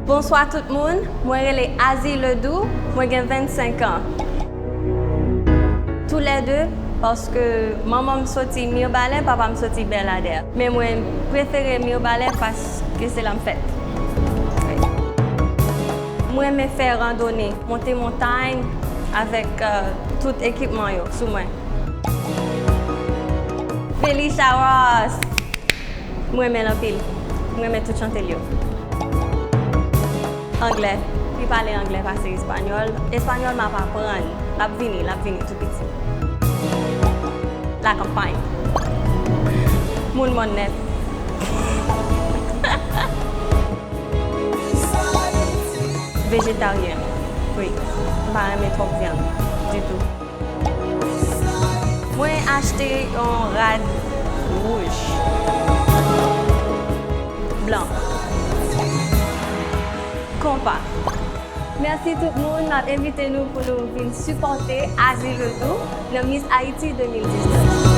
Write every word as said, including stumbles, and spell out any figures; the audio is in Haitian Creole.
Bonswa tout moun, mwen rele Azy Ledoux, mwen gen vennsenk an. Toulède, paske manman m soti Mibalè, papa m soti Bèladè. Men mwen prefere Mibalè paske se la m fèt. Mwen renmen fè randone, monte montay avèk, euh, tout ekipman yo sou mwen. Felicia Ross! Mwen renmen l anpil. Mwen renmen tout chante l yo. Anglè. Li pale anglè pase espanyòl. Espanyòl m ap aprann. L ap vini, l ap vini tou piti. La campagne. Moun mòn nèt. Vejetaryen. Wi. M pa renmen twòp vyann ditou. Mwen achte yon rad wouj, blan, konpa. Mèsi tout moun, m ap envite nou pou nou vin sipòte Azy Ledoux nan Miss Haïti de mil diznèf.